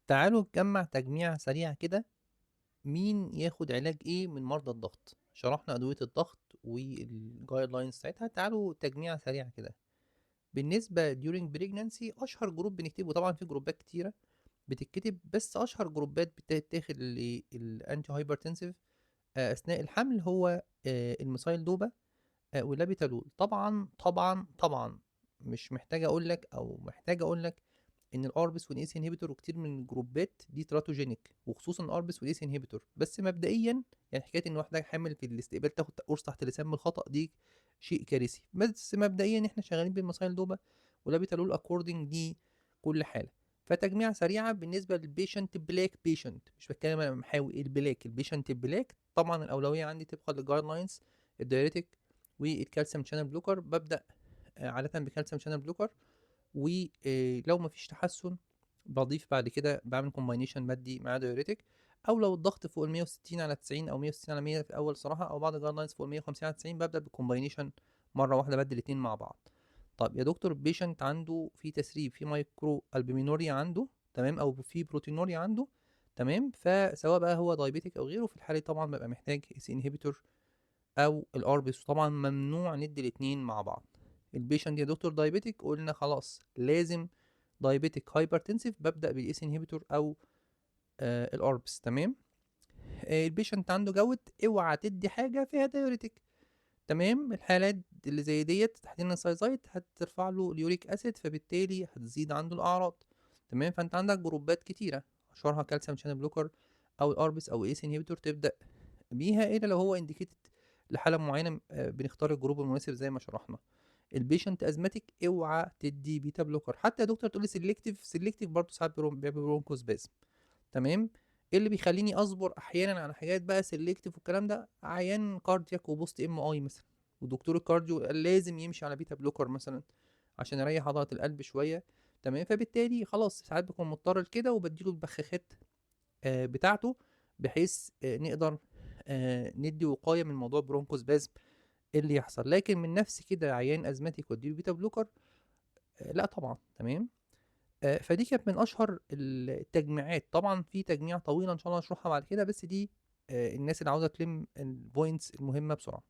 تعالوا نجمع تجميعة سريعة كده، مين ياخد علاج ايه من مرضى الضغط. شرحنا أدوية الضغط وال guidelines بتاعتها، تعالوا تجميعة سريعة كده. بالنسبة during pregnancy أشهر group بنكتبه، طبعا في جروبات كتيرة بتتكتب، بس أشهر جروبات بتتاخد لل antihypertensive أثناء الحمل هو ال methyldopa واللابيتالول. طبعا طبعا طبعا مش محتاج أقول لك أو محتاج أقول لك ان ال ARBs وال ACE inhibitor وكتير من الجروبات دي teratogenic، وخصوصا ال ARBs وال ACE inhibitor. بس مبدئيا يعني حكاية ان واحدة حامل في الاستقبال تاخد قرص تحت اللسان بالخطا دي شيء كارثي، بس مبدئيا احنا شغالين بال methyldopa و labetalol according دي كل حاله. فتجميع سريعة بالنسبة لل patient black patient، مش بتكلم انا محاوي ال black، ال patient black طبعا الاولوية عندي طبقا لل guidelines ال diuretic وال calcium channel blocker. ببدا عادة ب calcium channel blocker، ولو مفيش تحسن بضيف بعد كده بعمل combination بدي مع diuretic، او لو الضغط فوق ال 160 على 90 او 160 على 100 في الاول صراحة، او بعض ال guidelines فوق ال 150 على 90 ببدا بال combination مرة واحده، بدي الاثنين مع بعض. طب يا دكتور ال patient عنده في تسريب في microalbuminuria عنده، تمام، او في proteinuria عنده، تمام، فسواء بقى هو diabetic او غيره، في الحالة طبعا ببقى محتاج ACE inhibitor او ال ARBs، وطبعا ممنوع ندي الاثنين مع بعض. ال patient يا دكتور diabetic، قلنا خلاص لازم diabetic hypertensive ببدا بال ACE inhibitor او ال ARBs، تمام. ال patient عنده gout، اوعى تدي حاجة فيها diuretic، تمام. الحالات اللي زي ديت تحديدا ال thiazide هترفع له ال uric acid، فبالتالي هتزيد عنده الاعراض، تمام. فانت عندك جروبات كتيرة اشهرها calcium channel blocker او ال ARBs او ACE inhibitor تبدا بيها، الا لو هو indicated لحاله معينة بنختار ال group المناسب زي ما شرحنا. ال patient asthmatic اوعى تدي beta blocker، حتى يا دكتور تقول لي selective، selective برضه ساعات بيعمل bronchospasm، تمام. ايه اللي بيخليني اصبر احيانا على حاجات بقى selective والكلام ده؟ عيان cardiac و post MI مثلا، ودكتور ال cardio قال لازم يمشي على beta blocker مثلا عشان يريح عضلة القلب شوية، تمام. فبالتالي خلاص ساعات بكون مضطر لكده، وبديله البخاخات بتاعته بحيث نقدر ندي وقاية من موضوع bronchospasm اللي يحصل. لكن من نفسي كده عيان asthmatic واديله beta blocker لا طبعا، تمام. فدي كانت من اشهر التجميعات. طبعا في تجميع طويلة ان شاء الله هشرحها بعد كده، بس دي الناس اللي عاوزه تلم ال points المهمة بسرعة.